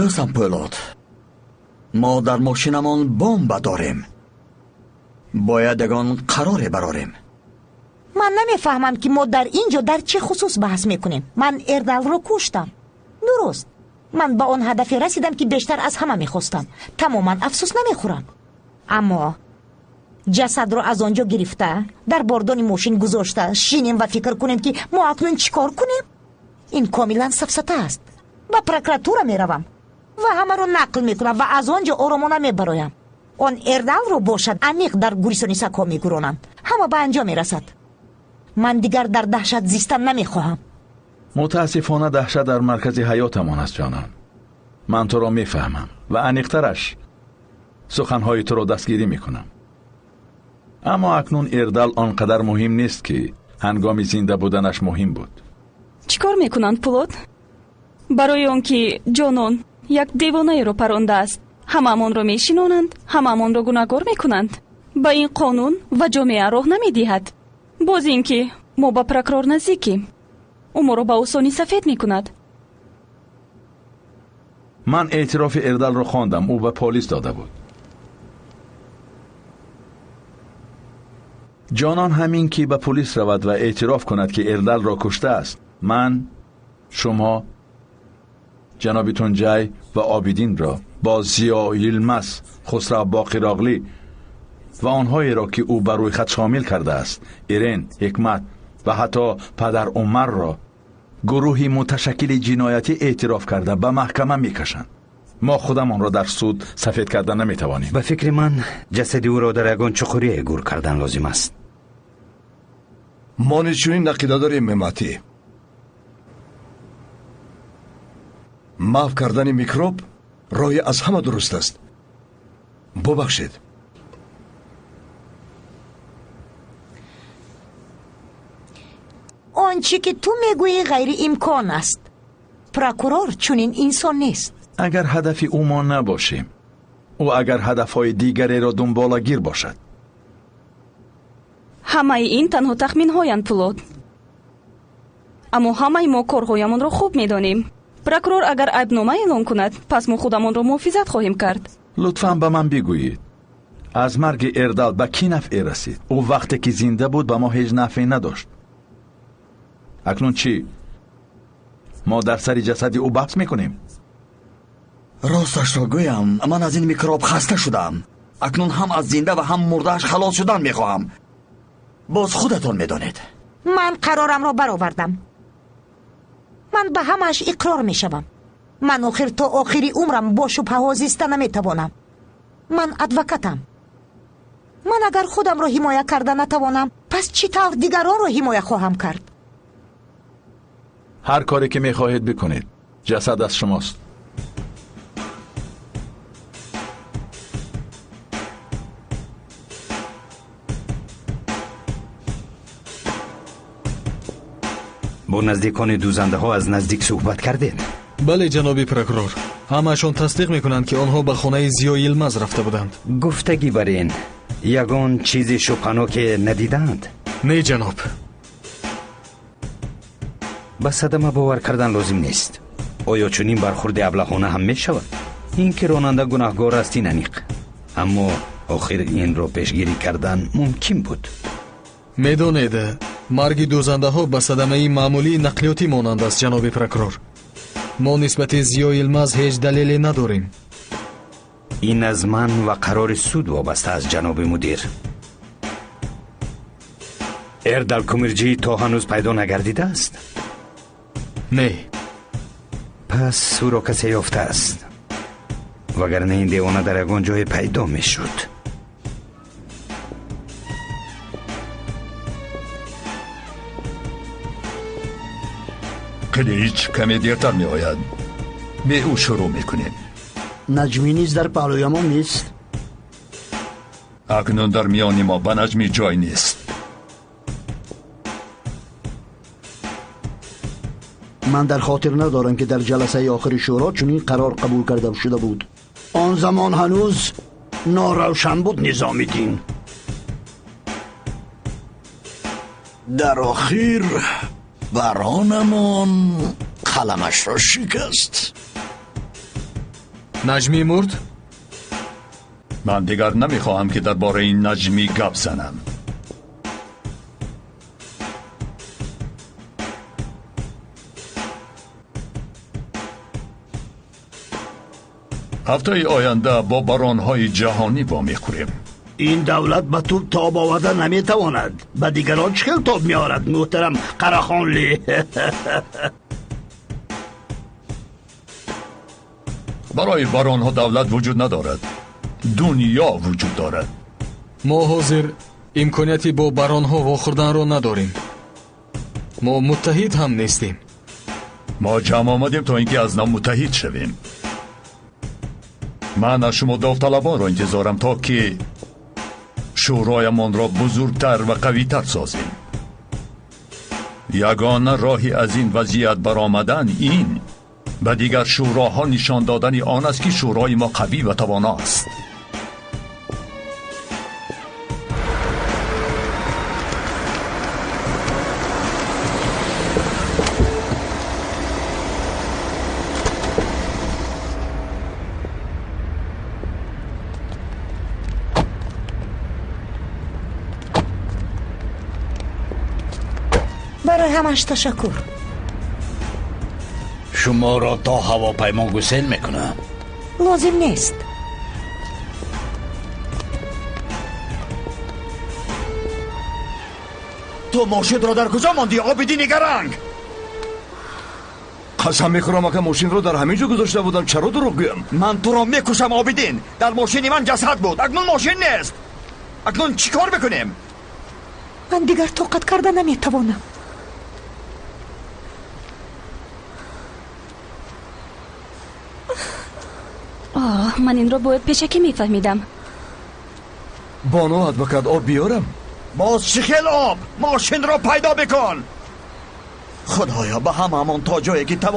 Дӯстам Пӯлод, мо дар мошинамон бомба дорем. Бояд ягон қароре барорем. Ман намефаҳмам, ки мо дар ин ҷо дар чӣ хусус баҳс мекунем. Ман Эрдалро куштам. Дуруст, ман ба он ҳадафе расидам, ки бештар аз ҳама мехостам. Тамоман афсӯс намехӯрам. Аммо ҷасадро аз он ҷо гирифта, дар бордони мошин гузошта, шинем ва фикр кунем, ки мо акнун чӣ кор кунем? Ин комилан сафсата аст. Ба прокуратура меравам ва ҳамаро нақл мекунам ва аз он ҷо оромона мебароям. Он Эрдалро бошад аниқ дар гӯристони сагҳо мегуронанд. Ҳама ба анҷом мерасад. Ман дигар дар даҳшат зистан намехоҳам. Мутаассифона, даҳшат дар маркази ҳаётамон аст, ҷонон. Ман туро мефаҳмам ва аниқтараш суханҳои туро дастгирӣ мекунам. Аммо акнун Эрдал он қадар муҳим нест, ки ҳангоми зинда буданаш муҳим буд. Чӣ кор мекунанд, Пулод? Барои он ки Ҷонон як девонаеро парондааст, ҳамаамонро мешинонанд, ҳамаамонро гунаҳгор мекунанд. Ба ин қонун ва ҷомеа роҳ намедиҳад. Боз ин ки мо ба прокурор наздикем, ӯ моро ба осонӣ сафед мекунад. Ман эътирофи Эрдалро хондам, ӯ ба полис дода буд. Ҷонон, ҳамин ки ба полис равад ва эътироф кунад, ки Эрдалро куштааст, ман, шумо, ҷаноби Тунҷай ва Обидинро бо Зиё Йилмаз, Хусрав Боқироғлӣ ва онҳоеро, ки ӯ ба рӯйхат шомил кардааст, Ирен, Ҳикмат ва ҳатто падар Умарро гурӯҳи муташаккили ҷиноятӣ эътироф карда ба маҳкама мекашанд. Мо худамонро дар суд сафед карда наметавонем. Ба фикри ман, ҷасади ӯро дар ягон чуқурие гур кардан лозим аст. Мо низ чунин ақида дорем, Мематӣ. Маҳв кардани микроб роҳи аз ҳама дуруст аст. Бубахшед. Он чӣ ки ту мегӯӣ, ғайриимкон аст. Прокурор чунин инсон нест. Агар ҳадафи ӯ мо набошем, ӯ агар ҳадафҳои дигареро дунболагир бошад. Ҳамаи ин танҳо тахминҳоянд, Пулод. Аммо ҳамаи мо корҳоямонро хуб медонем. Прокурор агар айбнома эълон кунад, пас мо худамонро муҳофизат хоҳем кард. Лутфан ба ман бигӯед, аз марги Эрдал ба кӣ нафъе расид? Ӯ вақте ки зинда буд, ба мо ҳеҷ нафъе надошт. Акнун чӣ, мо дар сари ҷасади ӯ баҳс мекунем? Росташро гӯям, ман аз ин микроб хаста шудам. Акнун ҳам аз зинда ва ҳам мурдааш халос шудан мехоҳам. Боз худатон медонед. Ман қарорамро баровардам. Ман ба ҳамааш иқрор мешавам. Ман охир то охири умрам бо шубҳаҳо зиста наметавонам. Ман адвокатам. Ман агар худамро ҳимоя карда натавонам, пас чӣ тавр дигаронро ҳимоя хоҳам кард? Ҳар коре ки мехоҳед бикунед, ҷасад аз шумост. Бо наздикони дӯзандаҳо аз наздик суҳбат кардед? Бале, ҷаноби прокурор, ҳамаашон тасдиқ мекунанд, ки онҳо ба хонаи Зиё Йилмаз рафта буданд. Гуфтагӣ бар ин ягон чизи шубҳаноке надидаанд? Не, ҷаноб. Ба садама бовар кардан лозим нест. Оё чунин бархурди аблаҳона ҳам мешавад? Ин ки ронанда гунаҳгор аст, ин аниқ, аммо охир инро пешгирӣ кардан мумкин буд. Медонед, марги дӯзандаҳо ба садамаи маъмулии нақлиётӣ монанд аст, ҷаноби прокурор. Мо нисбати Зиё Йилмаз ҳеҷ далеле надорем. Ин аз ман ва қарори суд вобаста аст, ҷаноби мудир. Эрдал Кумирҷӣ то ҳанӯз пайдо нагардидааст? Не. Пас ӯро касе ёфтааст, вагарна ин девона дар ягон ҷое пайдо мешуд. Қилич каме дертар меояд. Бе ӯ шурӯъ мекунем. Наҷмӣ низ дар паҳлӯямон нест. Акнун дар миёни мо ба Наҷмӣ ҷой нест. Ман дар хотир надорам, ки дар ҷаласаи охири шӯро чунин қарор қабул карда шуда буд. Он замон ҳанӯз норавшан буд Низомиддин. Дар охир баронамон қаламашро шикаст. Наҷмӣ мурд? Ман дигар намехоҳам, ки дар бораи Наҷмӣ гап занам. Ҳафтаи оянда бо баронҳои ҷаҳонӣ вомехӯрем. Ин давлат ба ту тоб оварда наметавонад. Ба дигарон чӣ хел тоб меорад, муҳтарам Қарахонлӣ? Барои баронҳо давлат вуҷуд надорад, дунё вуҷуд дорад. Мо ҳозир имконияти бо баронҳо вохӯрданро надорем. Мо муттаҳид ҳам нестем. Мо ҷамъ омадем то ин ки аз нав муттаҳид шавем. Ман аз шумо довталабонро интизорам, то ки шӯроямонро бузургтар ва қавитар созем. Ягона роҳи аз ин вазъият баромадан ин ба дигар шӯроҳо нишон додани он аст, ки шӯрои мо қавӣ ва тавоно аст. Барои ҳамаш ташаккур. Шуморо то ҳавопаймо гусел мекунам. Лозим нест. Ту мошинро дар куҷо мондӣ, Обидини гаранг? Қасам мехӯрам, ака, мошинро дар ҳамин ҷо гузошта будам. Чаро дурӯғ гӯям? Ман туро мекушам, Обидин. Дар мошини ман ҷасад буд, акнун мошин нест. Акнун чӣ кор бикунем? Ман дигар тоқат карда наметавонам. Оҳ, ман инро бояд пешакӣ мефаҳмидам. Бону адвокат, об биёрам? Боз чӣ хел об? Мошинро пайдо бикун. Худоё, ба ҳамаамон то ҷое ки тавон